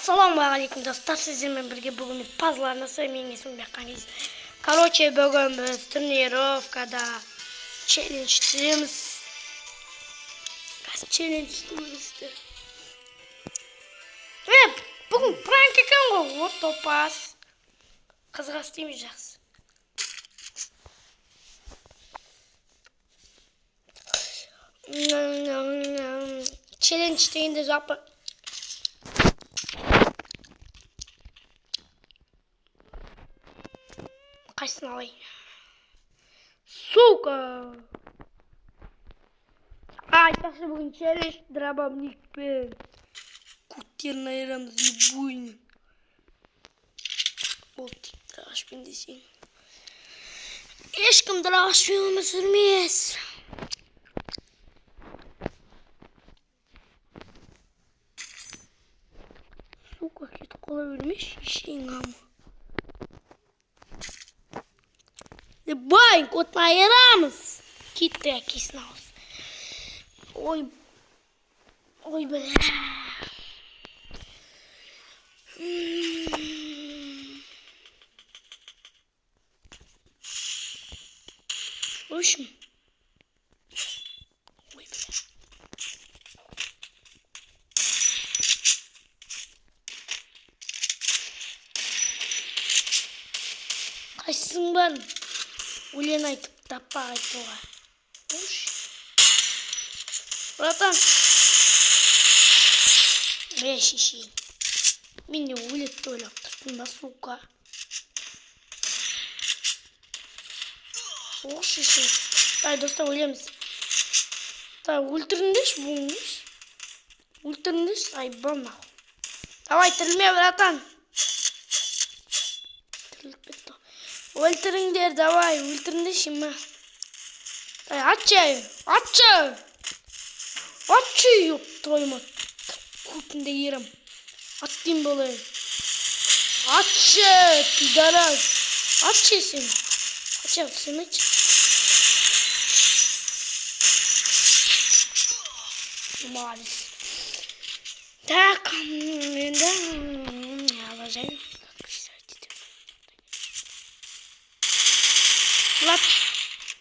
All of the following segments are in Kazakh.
Ассалаумағалейкум, достар, сіздермен бірге бүгін мен Пазл арнасы, менің есімім Бекхан. Короче, бүгін біз тренировкада челлендж түсіреміз. Қазір челлендж түсіреміз. Бүгін пранк екен ғой, о топас. Қызға істейміз жақсы. Челлендж дегенде жалпы қайсысын алайын? Сука! Айтпақшы, бүгін челлендж дробовникпен. Көттерін айырамыз любойның. Ол тек дробашпен десең. Ешкім дробашпен өмір сүрмес. Сука, кетіп қала бермеші, шешең амы. Бай, көтін айырамыз. Кетті әкесін ауыз. Ой, ой, бля. В общем. Ой, бля. Қайсың бар? Өлең айтып таппа айтуға. Ош. Братан. Бля, шешейін. Мен де өледі ойлап тұрсың ба, сука. О, шешейін. Дай, достар, өлеміз. Дай, өлтіріңдерші, бұңдерші. Өлтіріңдерші, айбан нахуй. Давай, тірілме, братан. Тіріліп кетті. Өлтіріңдер, давай, өлтіріңдерші, ма. Дай, атшы, атшы. Атшы, ёб твою мать. Көтіңді ерім. Ат деймін болайын. Атшы, пидорас. Атшы сен. Атшы, сен айтшы. Молодец. Так, енді обожаю. Влад,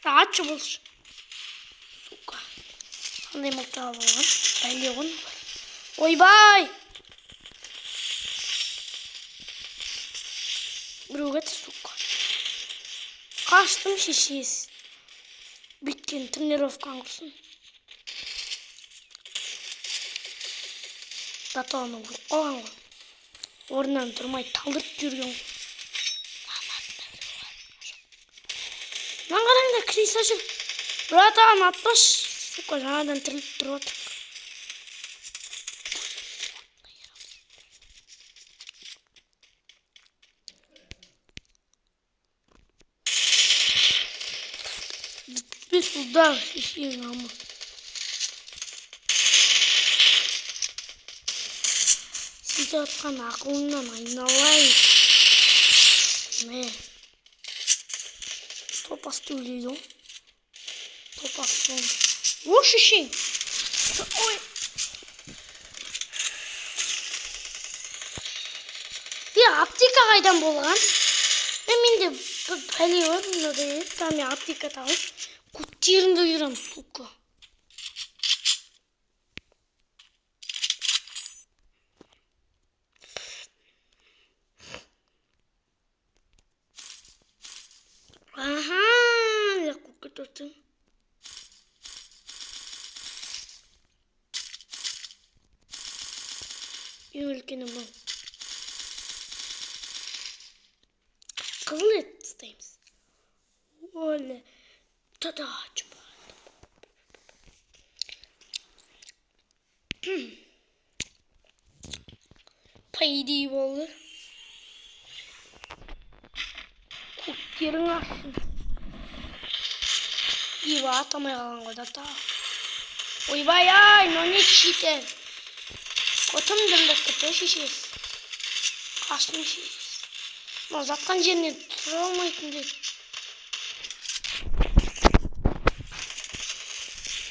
атшы болшы. Сука. Қандай мылтық алған? Бәле ғой. Ойбай! Біреу кетті, сука. Қаштым шешесі. Бүйткен тренировкаң құрсын. Датаны өліп қалған ғой. Орнынан тұрмай талдырып жүрген ғой. Мынаны қараңдар, криса жүр. Братан, атпаш. Сука, жаңадан тіріліп тұрып отыр. Бес удар, шешең амы. Сіз атқан ақылыңнан айналайын. Мә. Топасты өледі ғой. Топасты. О, шешең. Ой. Е, аптека қайдан болған? Менде бір пәле бар мынадай. Мен аптека тауып, көттеріңді үйрем, сука. Аха, қуып кетіп. Ең үлкені бұл. Қызыл ет тастаймыз. Оле. Та-да, чупа. По идее болды. Көттерің ашсын. Еба, атамай қалған ғой да та. Ойбай, ай, мынау не читер. Көтім дірілдеп кетті, шешесі. Қаштым шешесі. Мынау жатқан жерінен тұра алмайтын деді.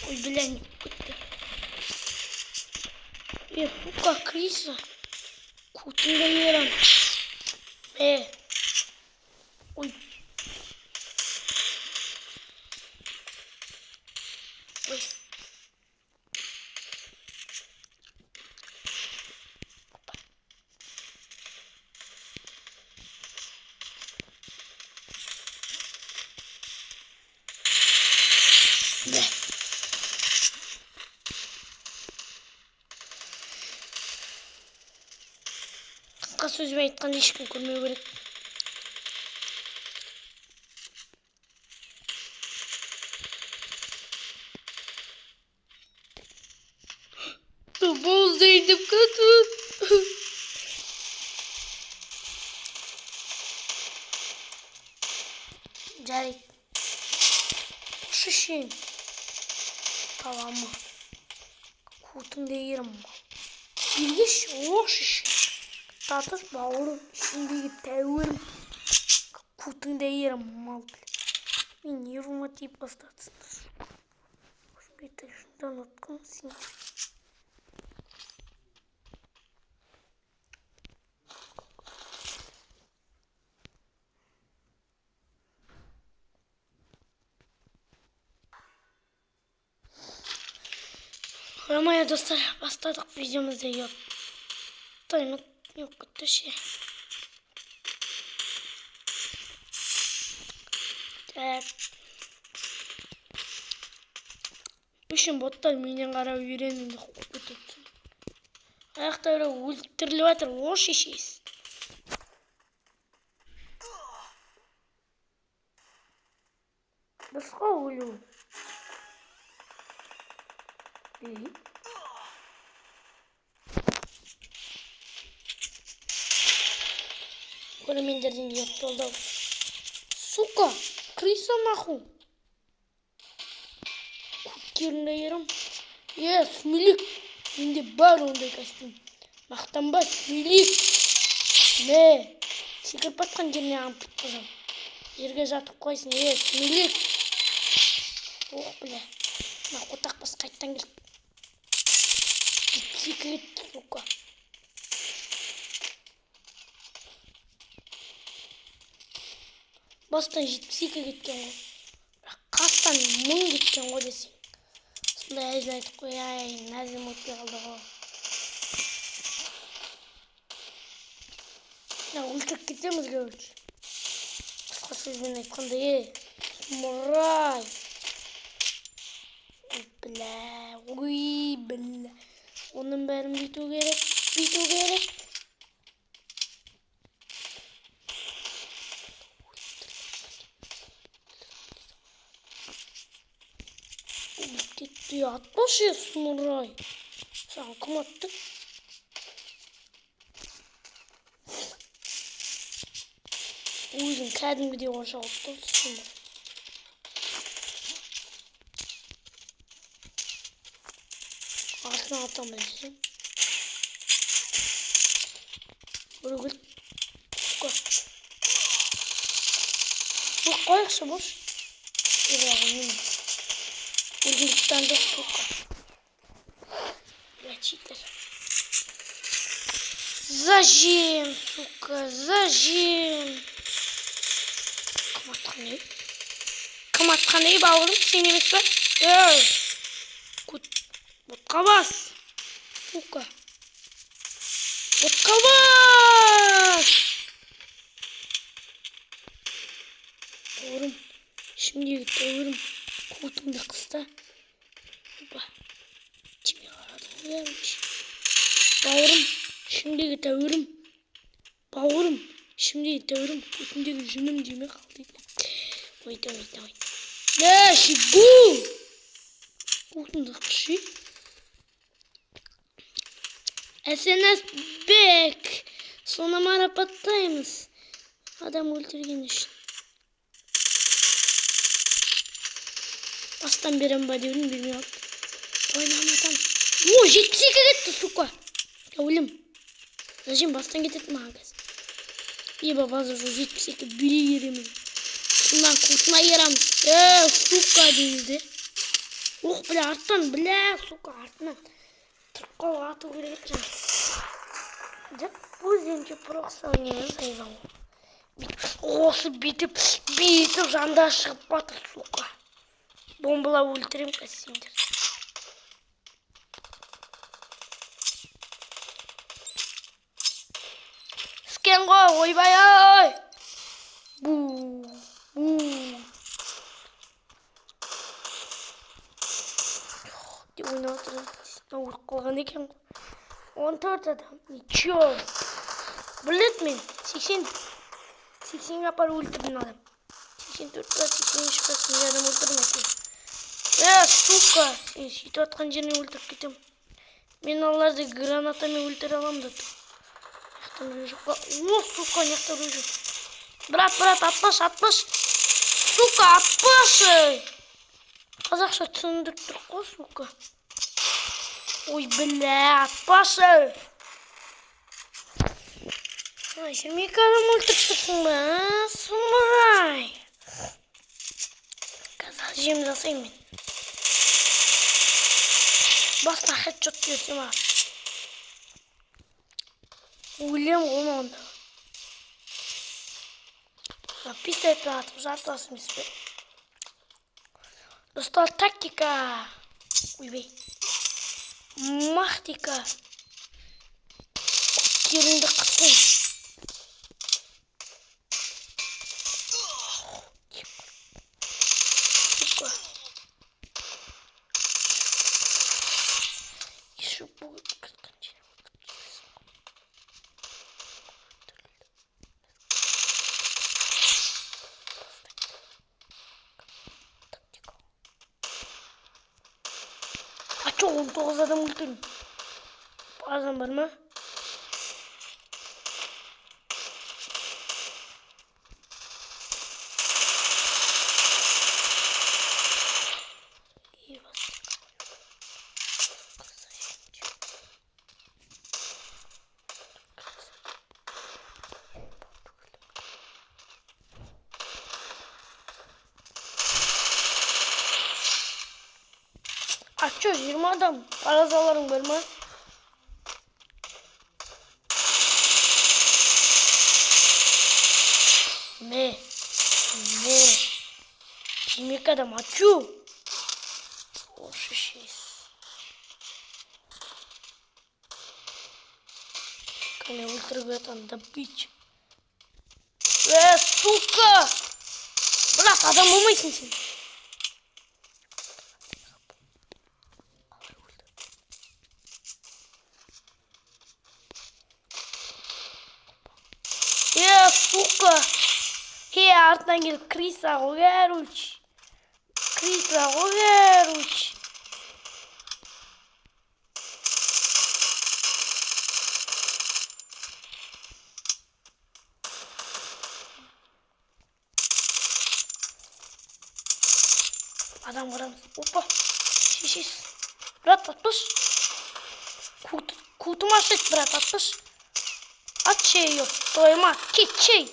Ой, бля, не кетті. Е, сука, криса. Көтіңді айырам. Е. Ой. Ой. Да. Қысқа сөзбен айтқанда ешкім көрмеу керек. Боздайдып кетіп. Жарайды. Шешен. Талама. Көтіңді ерім. Бергеш, о шешен. Татыс бауырым, ішіндегі тәуірім. Көтіңді ерім, мал. Мен нервыма тиіп бастадым. Беті ұтқын сен. Ромая достар, бастадық видеомызды. Yok. Таймы yok кетті ше. Так. Үшін боттар менен қарап үйренді қуып кетеді. Аяқта біреу өлтіріліп жатыр, о шешесі. Дұрыс қой өлу. Көрермендерден ұят болды. Сука, крыса нахуй. Көттеріңді айырам. Е, сүмелек. Менде бар ондай костюм. Мақтанба, сүмелек. Мә, секіріп батқан жеріне ампып қойсам. Жерге жатып қойсын. Е, сүмелек. Ох, бля. Мына қотақ бас қайттан келді. Секірет, сука. Бастан 72 кеткен ғой. Бірақ қастан 1000 кеткен ғой десең. Сондай әзіл айтып қояйын, әзілім өтпей қалды ғой. Мына өлтіріп кетеміз, короче. Қысқа сөзбен айтқанда, е, сұмырай. Ой, бля, ой, бля. Оның бәрін бүйту керек, бүйту керек. Кетті, атпашы, сұмырай. Саған кім атты? Өзің кәдімгідей қоршалып тұр, сұмырай. Артынан атам десем. Біреу келді. Сука. Бұл қояқшы, бош. Өлгендіктен жоқ, сука. Бля, читер. Зажим, сука, зажим. Кім атқан ей? Кім атқан ей, бауырым? Сен емес пе? Ей! Ботқа бас! Сука. Ботқа бас! Бауырым, ішімдегі тәуірім. Көтіңді қыста. Опа. Тиме қарады ғой. Бауырым, ішімдегі тәуірім. Бауырым, ішімдегі тәуірім, көтімдегі жүнім деме қалды. Ой, давай, давай. Е, шигу! Көтіңді қышы. SNS Бек. Соны марапаттаймыз. Адам өлтірген үшін. Бастан берем ба деуін бермей алды. Ойнам атам. О, 72 кетті, сука. Өлім. Зачем бастан кетеді маған қазір? Еба, базар жоқ, 72 бере береміз. Шындан көтін айырамыз. Е, сука дейміз де. Ох, бля, арттан, бля, сука, артынан. Тұрып қалып ату керек еді жаңа. Деп. Өздерінше просто ойнаймыз айбан. Осы бүйтіп, бүйтіп жанда шығып батыр, сука. Бомбалап өлтірем қазір сендерді. Скен ғой, ойбай ай! Бу, бу. Деп ойнап отырмын. Өліп қалған екен ғой. 14 адам. Ничего. Білет мен. 80-ге апарып өлтірдім адам. 84 па, 83 па, сондай адам өлтірдім әйтеуір. Сука! Сен сөйтіп жатқан жерінен өлтіріп кетемін. Мен оларды гранатамен өлтіре аламын да. Мына біреу жоқ па? О, сука, мына жақта біреу жоқ. Брат, брат, атпашы, атпашы. Сука, атпашы! Қазақша түсіндіріп тұр ғой, сука. Ой, бля, атпашы! 22 адам өлтіріп тұрсың ба, а? Сұмырай! Қазір жем жасаймын мен. Басына хедшот берсем маған. Өлем ғой онда. Пистолетпен атып жартылас емес пе? Достар, тактика. Ойбай. Мақтика. Көттеріңді қысын. Сука. Еще будет. А чё, 19 адам өлтірдім. Адам бар ма? А чё, 20 адам паразаларың бар ма? Ме, ме, 22 адам, а чё? О, 6. Кәне өлтіріп жатамын, да бич. Сука! Брат, адам болмайсың сен. Сука! Артынан келіп криса ғой, короче. Криса ғой, короче. Адам қарамыз. Опа! Шешес. Брат, атпаш. Кутым ашық, брат, атпаш. Атшы, ёп, твою мать, кетшей.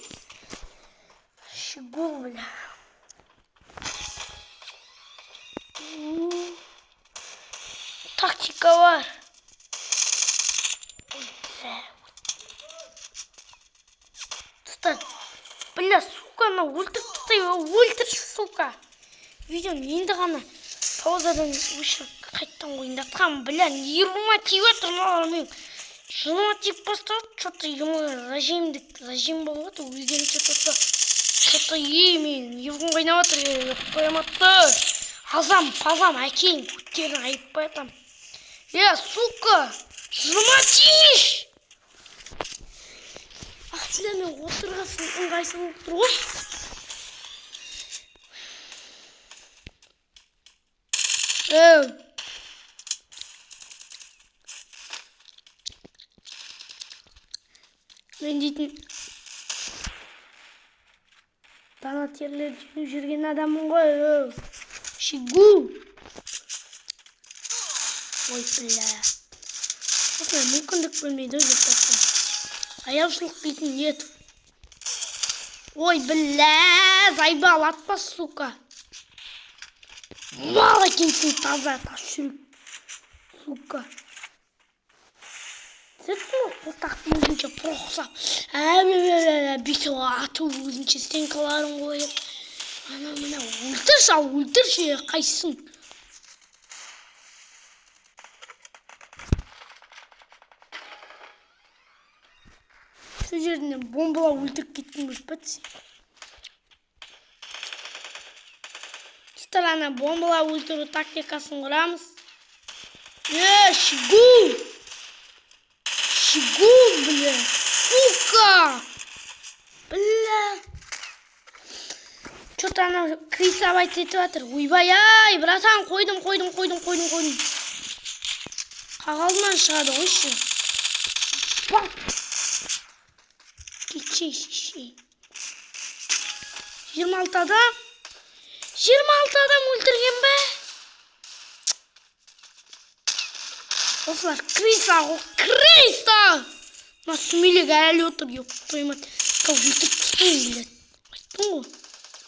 Щегол, бля. Тактика бар. Ой, бля. Тұста. Бля, сука, ана өлтіріп тастай, өлтірші, сука. Видеоны енді ғана паузадан өшіріп қайттан ойындатқанмын, бля, нервыма тиіп жатыр мыналар менің. Жыныма тиіп бастады, чё-то ема зажим болып жатыр, өздерінше чё-то мен нервым қайнап жатыр, ұйықтайматты. Азам, пазам, әкең, көттерін айыппай атам. Сука, жыныма тимеш! Ах, бля, мен отырғасын ыңғайсыз болып тұр ғой. Мен дейтін донатерлер жеңіп жүрген адаммын ғой. Шигу. Ой, бля. Осындай мүмкіндік бермейді ғой жұрттарға. Аяушылық дейтін нет. Ой, бля, зайбал, атпа, сука. Мал екенсің, таза, тас жүрек. Сука. Түсеттің ғой, қотақтың өзінше проқсап, бүйтіп атып, өзінше стенкаларын қойып, ана мына өлтірші, ал өлтірші, қайсың? Сол жерінен бомбалап өлтіріп кеткім келіп па десең. Достар, ана бомбалап өлтіру тактикасын құрамыз. Шигу! Шигу, бля, сука! Бля! Чё-то анау крисовать етіп жатыр. Ойбай ай, братан, қойдым. Қағалынан шығады қойшы. Бак! Кетшей, шешей. 26 адам. 26 адам өлтірген бе? Осылар криса ғой, криса! Мына сүмелек әлі отыр, ёп твою мать. Өлтіріп тастаймын, блядь. Айттым ғой.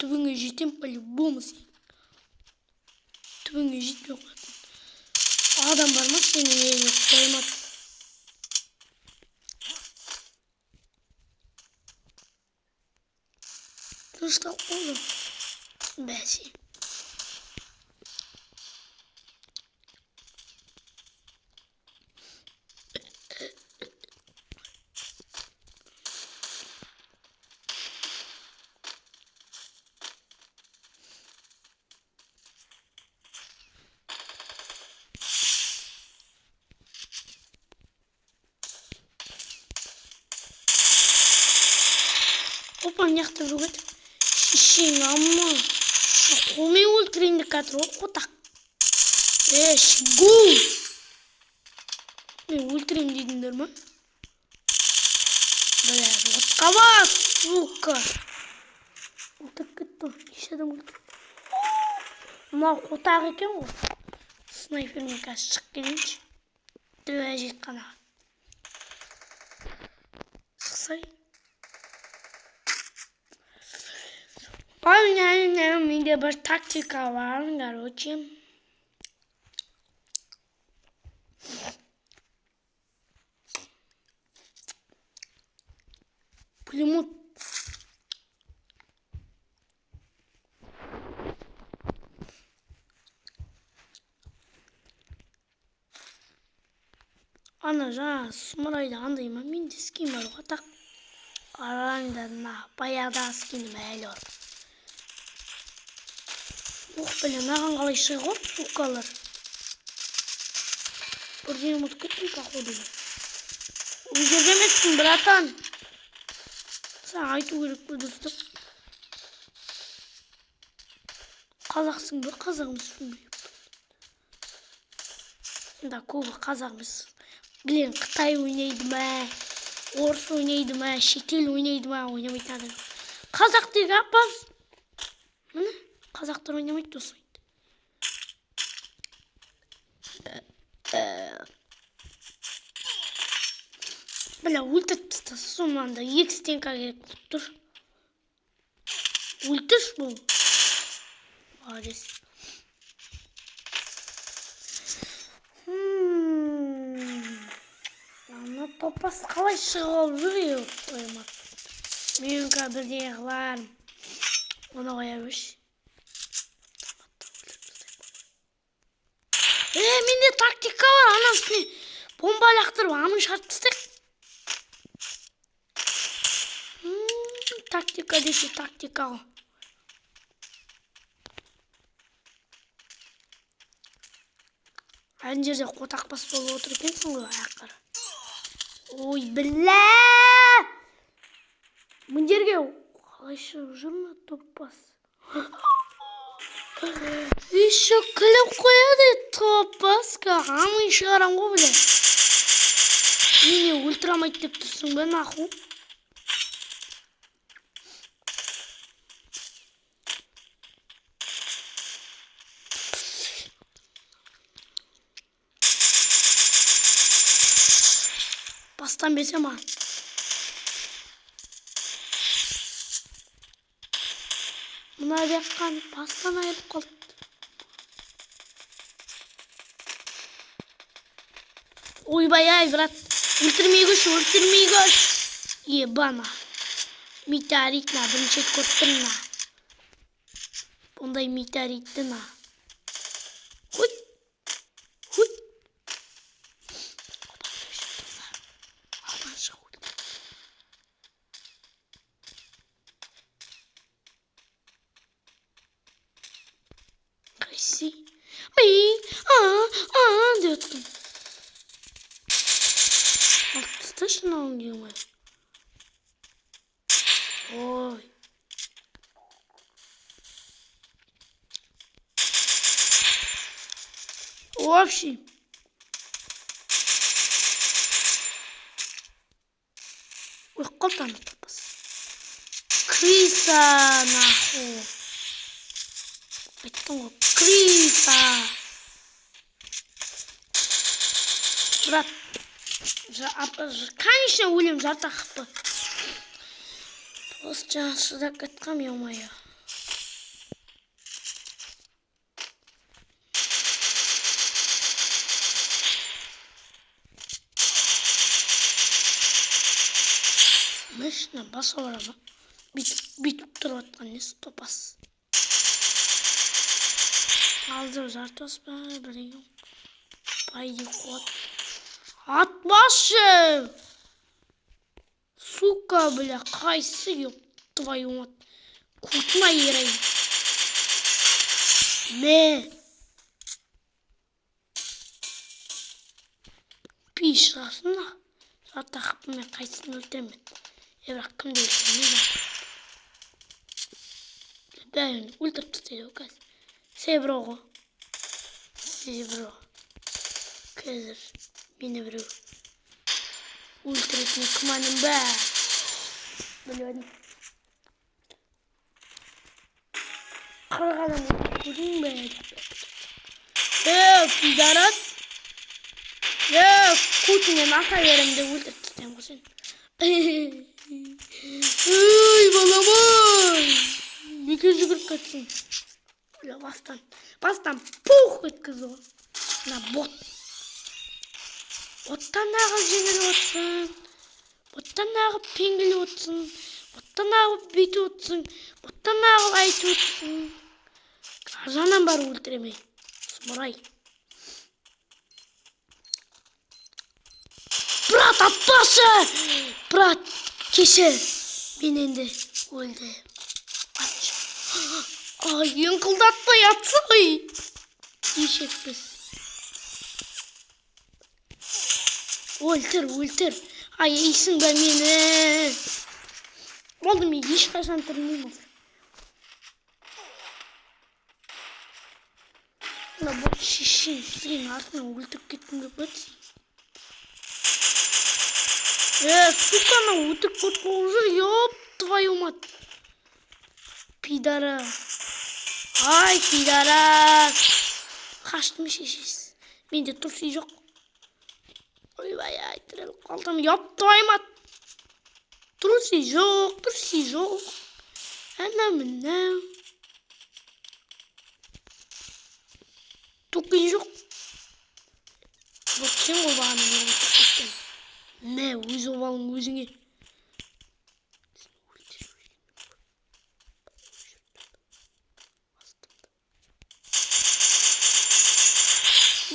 Түбіңе жетем по-любому сен. Түбіңе жетпей қоятын адам бар ма сенің, ёп твою мать. Тынышталып қалды. Бәсе. Опа, мына жақта біреу кетіп. Шешең, амма. Қолмен өлтірейін деп жатыр ғой, қотақ. Шигу! Мен өлтірейін дедіңдер ма? Бля, отқа бас, сука! Өлтіріп кетті ғой, неше адам өлтірді. Мынау қотақ екен ғой. Снайпермен қазір шығып келейінші. Түбі әжетханаға. Шықсай. Менде бір тактика бар, короче. Пулемет. Ана жаңа сұмырайды андай ма? Менде скин бар ғой, так. Қараңдар, мына баяғыдағы скинім әлі бар. Ох, бля, маған қалай шығып, сукалар. Бірдеңе ұмытып кеттім, походу. Ол жерде емеспін, братан. Саған айту керек пе, дұрыстап? Қазақсың ба, қазақ емессің бе? Да, көбі қазақ емес. Білем, Қытай ойнайды ма, орыс ойнайды ма, шетел ойнайды ма, ойнамайтын адам. Қазақ деген апас. Міне, қазақтар ойнамайды осы ойынды. Бля, өлтіріп тастады. Соманда екі стенка керек болып тұр. Өлтірші бұл. Молодец. Ана топас қалай шығып алып жүр, ёп твою мать. Мен қазір бірдеңе қылармын. Оны қоя берші. Менде тактика бар, ананың үстіне бомба лақтырып, амын шығарып тастайық. Тактика десе тактика ғой. Ана жерде қотақбас болып отыр екенсің ғой, ақыры. Ой, бля! Мына жерге қалай шығып жүр мына топас? Еще күліп қояды топаска. Амын шығарам ғой, бля. Мені өлтіре алмайды деп тұрсың ба, нахуй? Бастан берсе маған. Мына баққан бастан айырып қалды. Ойбай ай, брат. Өлтірмей көш, өлтірмей көш. Ебана. Метеорит на, бірінші рет көріп тұрмын на. Бұндай метеоритті на. Хуй. Хуй. Алдан шығу. Қайсы? Ай, а, а, деп отырмын. Алып тасташы мынауын деймін ғой. Ой. Общий. Ой, қалды ана топас. Крыса, нахуй. Айттым ғой, крыса. Брат, конечно, өлем жарты хп. Просто жаңа шыдап кеткем, ё-моё. Мышна бас ауыра ма? Бүйтіп тұрып жатқан несі топас. Алды жарты бас па, бірдеңе. По идее, қуат. Атпашы! Сука, бля, қайсы, ёб твою мать. Кутма ерайын. Мә. Пи шығасың да. Жарты хпымен қайсысын өлтіремін. Бірақ кімді өлтіремін, бәрін өлтіріп тастайды ғой қазір. Себро ғой. Себро. Қазір мені біреу өлтіретініне күмәнім бар. Білмедім. 40 адам өлтірдің бе деп. Пидорас. Көтіңнен аса беремін деп өлтіріп тастаймын ғой сені. Ей, балам ай! Неге жүгіріп кетсің? Бля, бастан пух еткізді ғой. Мына бот. Боттан нағып жеңіліп отырсың. Боттан нағып пеңгіліп отырсың. Боттан нағып бүйтіп отырсың. Боттан нағып айтып отырсың. Арзаннан барып өлтіремей. Сұмырай. Брат, атпашы! Брат, кешір. Мен енді өлдім. Атшы. Ай, еңқылдатпай атсай. Ешекпіз. Өлтір, өлтір. Ай, ейсің бе мені? Болды, мен ешқашан тірілмеймін. Мына бот шешең сен артынан өлтіріп кеткім келіп кетсін. Сука, ана өтірік бот болып жүр, ёб твою мать. Пидорас. Ай, пидорас. Қаштым шешесі. Менде трусы жоқ. Ойбай, ай, тіреліп қалдым. Ёб твою мать. Трусы жоқ, трусы жоқ. Ана мынау. Токен жоқ. Вот сен ғой бағана мені өлтіріп кеткен. Мә, өз обалың өзіңе.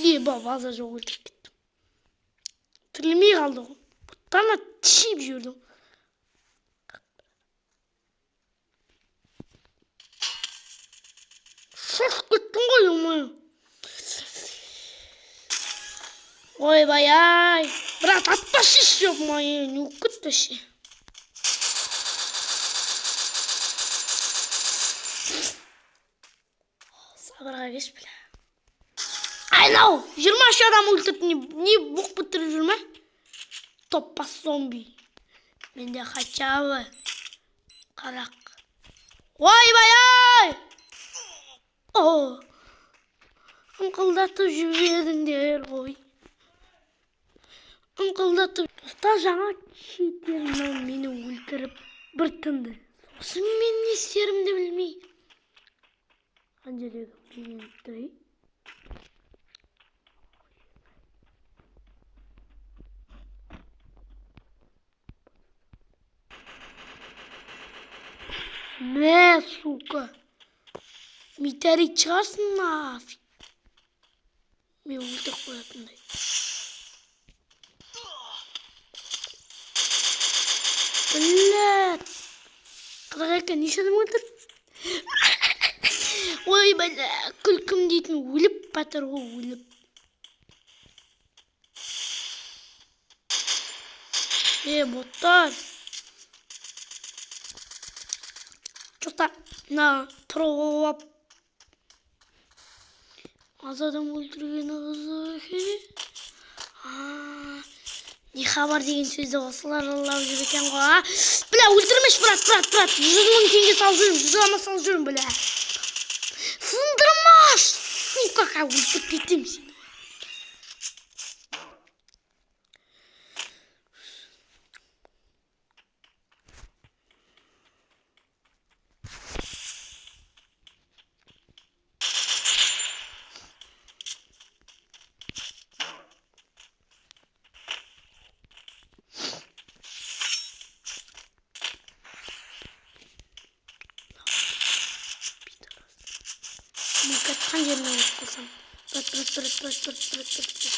Еба, база жоқ өлтіріп кеттім. Тірілмей қалды ғой. Бұттана тишіп жіберді. Шошып кеттім ғой, ё-моё. Ойбай, ай. Брат, атпашы, ё-моё, не болып кетті вообще? Сабырға кеш, бля. Айнау, 23 адам өлтірді, не боқ бітіріп жүр ме? Топпас зомби. Менде хотя бы қарақ. Ойбай, ай! О! Ыңқылдатып жібердіңдер ғой. Ыңқылдатып. Достар, жаңа читер мынау мені өлтіріп бір тынды. Сосын мен не істерімді білмей. Ана жердегі мені өлтірейін. Мә, сука. Метеорит шығарсың нафиг. Мен өлтіріп қоятындай. Блядь. 42 неше адам өлтірді? Ой, бля, күлкім дейтін өліп батыр ғой, өліп. Е, боттар. Чё-то мына тұрып аз адам өлтіргені қызық екен. Не хабар деген сөзді осылар ұрлап жүр екен ғой, а? Бля, өлтірмеші, брат, брат, брат. 100 мың теңге салып жүрмін, 100 ама салып жүрмін, бля. Сындырмаш, сука, өлтіріп кетемін сені. Қатқан жеріне өліп қалсам. Брат, брат, брат, брат, брат, брат, брат, брат.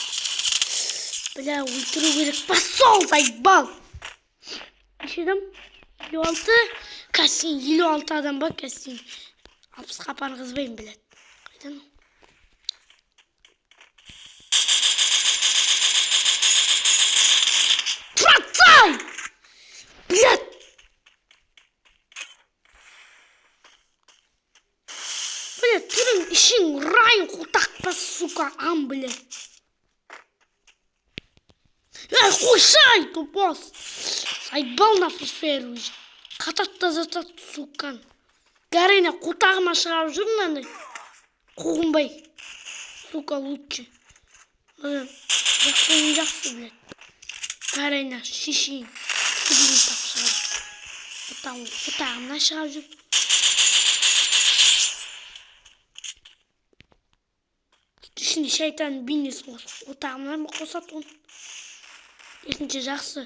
Бля, өлтіру керек. Пошел, заебал. Неше адам? 56. Кәсін, 56 адам ба, кәсін. 60-қа апарғызбаймын, блядь. Қайдан ол? Процай! Блядь! Бля, түрің, ішің, райың қотақпа, сука, ам, бля. Эй, қойсай, тупос. Заебал на фрифер уже. Қатат та жатады, сукан. Гарина қотағыма шығарып жүр мынандай. Қуғынбай. Сука, лучше. Жақсы, жақсы, блядь. Гарина, шешең. Сігін тап шығарып. Қотағымнан шығарып жүр. Ішінде шайтанның бейнесін қосып, қотағымнан қосады оны. Екінші жақсы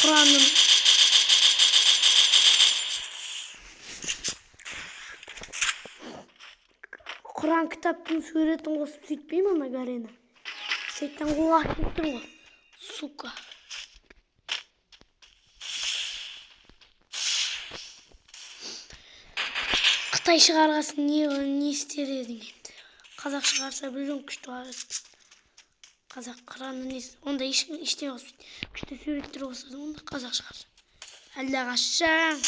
Құранның Құран кітаптың суретін қосып сөйтпей ме ана Гарина? Шайтан қолға келіп тұр ғой, сука. Қытай шығарғасын не істер едің енді? Қазақ шығарса білген күшті шығарады. Қазақ Құранны не, онда ешкім ештеңе қоспайды. Күшті суреттер қосады, онда қазақ шығарса. Әлде қашан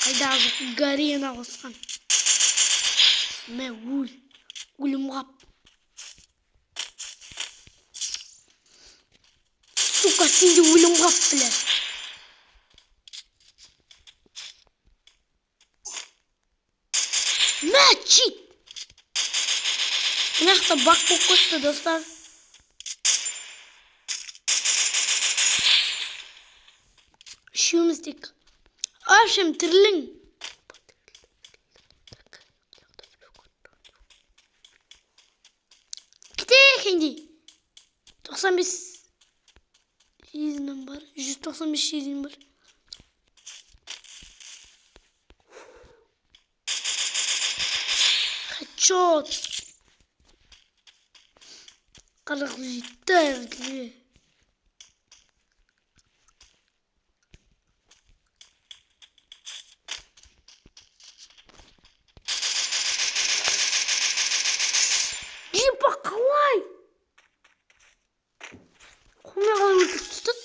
қайдағы жоқ Гарина қосқан. Мә, өл, өлім қап. Сука, сен де өлім қап, бля. Мә, чит. Мына жақта бак болып кетті, достар. Үшеуміз тек. В общем, тірілің. Кетейік енді. 95 сезімім бар. 195 сезімім бар. Хедшот. 47. Типа қалай? Қолмен қалай өлтіріп тастады?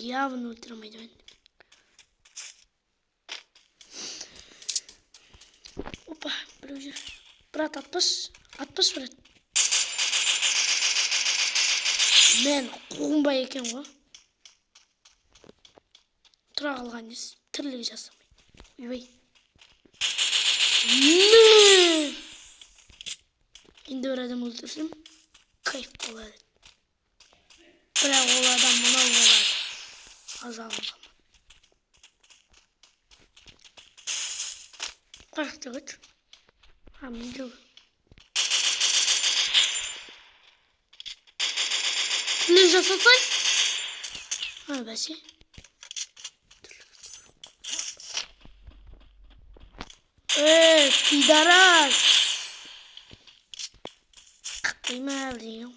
Явно өлтіре алмайды енді. Опа, біреу жүр. Брат, атпаш. Атпаш, брат. Мен қуғынбай екен ғой. Тұра қалған несі, тірлік жасамай. Ойбай. Мә! Енді бір адам өлтірсем, кайф болады. Бірақ ол адам мынау болады. Азалым қалмады. Қаяқта өт? А, мында. Тірлік жасасай? А, бәсе. Пидорас. Қақпай деген.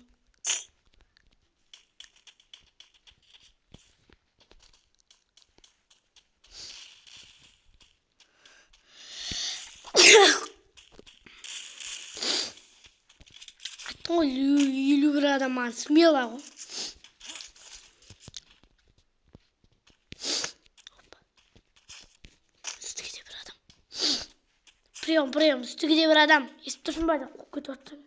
Айттым ғой, 51 адам маған смело ғой. Үстіге бір адам. Прием, прием, үстіге бір адам. Естіп тұрсың ба деп қуып кетіп жатсың.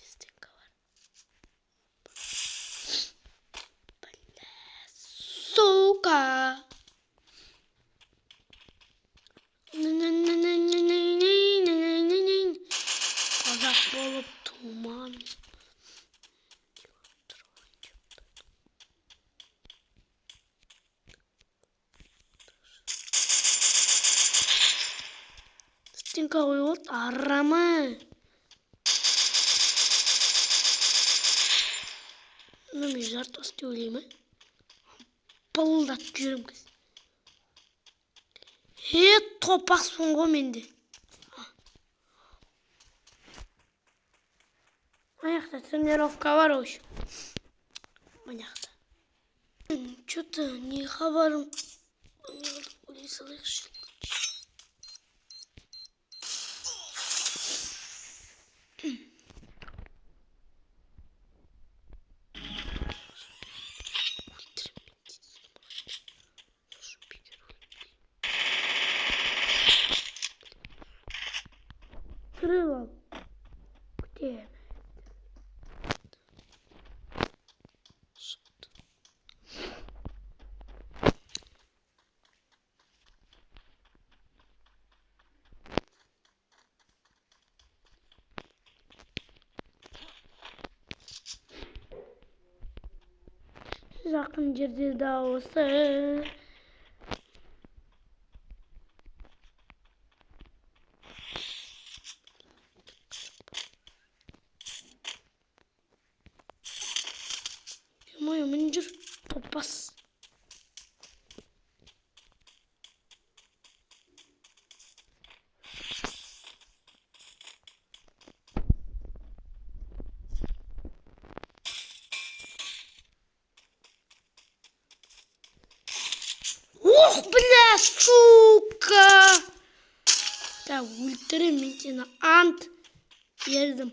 Стенка бар. Бля, сука. Қазақ болып туман. Стенка қойып алды, арамы. Ну, мен жартас деп ойлаймын. Пылдатып жүремін қазір. Топақпын ғой менде. Мына жақта тренировка бар вообще. Мына жақта. Че-то не хабарым. Өле салайықшы. Кіріп ал. Күтемін. Жақын жерде дауысы. Ё-моё, міне жүр. Топас. Ох, бля, сука! Да, өлтірем мен сені, ант бердім.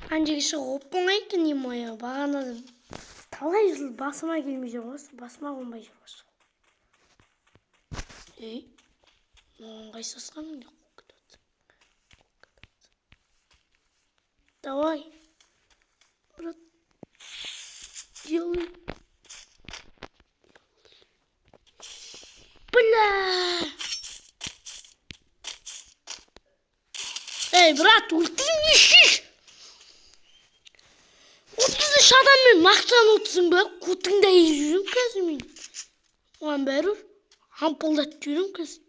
Ана жерге шығу оп-оңай екен, е-мое, бағанадан талай жыл басыма келмей жүр ғой, басыма қонбай жүр ғой. Ей, маған қайсы асқаның не қуып кетіп жатыр? Давай, брат, делай. Бля! Ей, брат, өлтірмеші! 33 адаммен мақтанып отырсың ба? Көтіңді айырып жүремін қазір мен. Оған бәрібір ампылдатып жүремін қазір.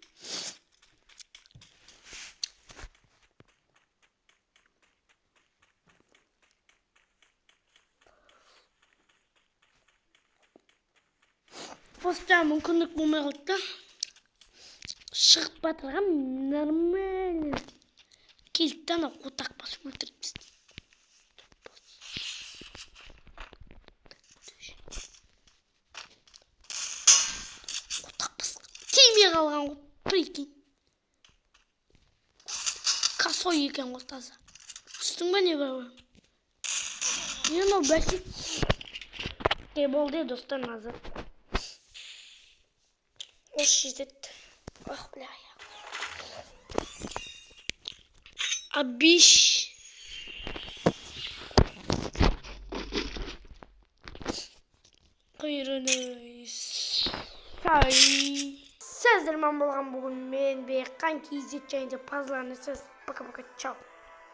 Постта мүмкіндік болмай қалды да. Шығып батырған нормально. Келді да ана қотақ басып өлтіріп тастады. Қотақ басып тимей қалған ғой, прикинь. Косой екен ғой таза. Түстің ба не бар? Не мынау бәсе? Не болды, достар, назар. Осы жетеді. Ох, бля, Абиш. Құйрыны сай. Сіздермен болған бүгін мен Бекқан KZ және де пазларны сіз. Пока-пока, чао.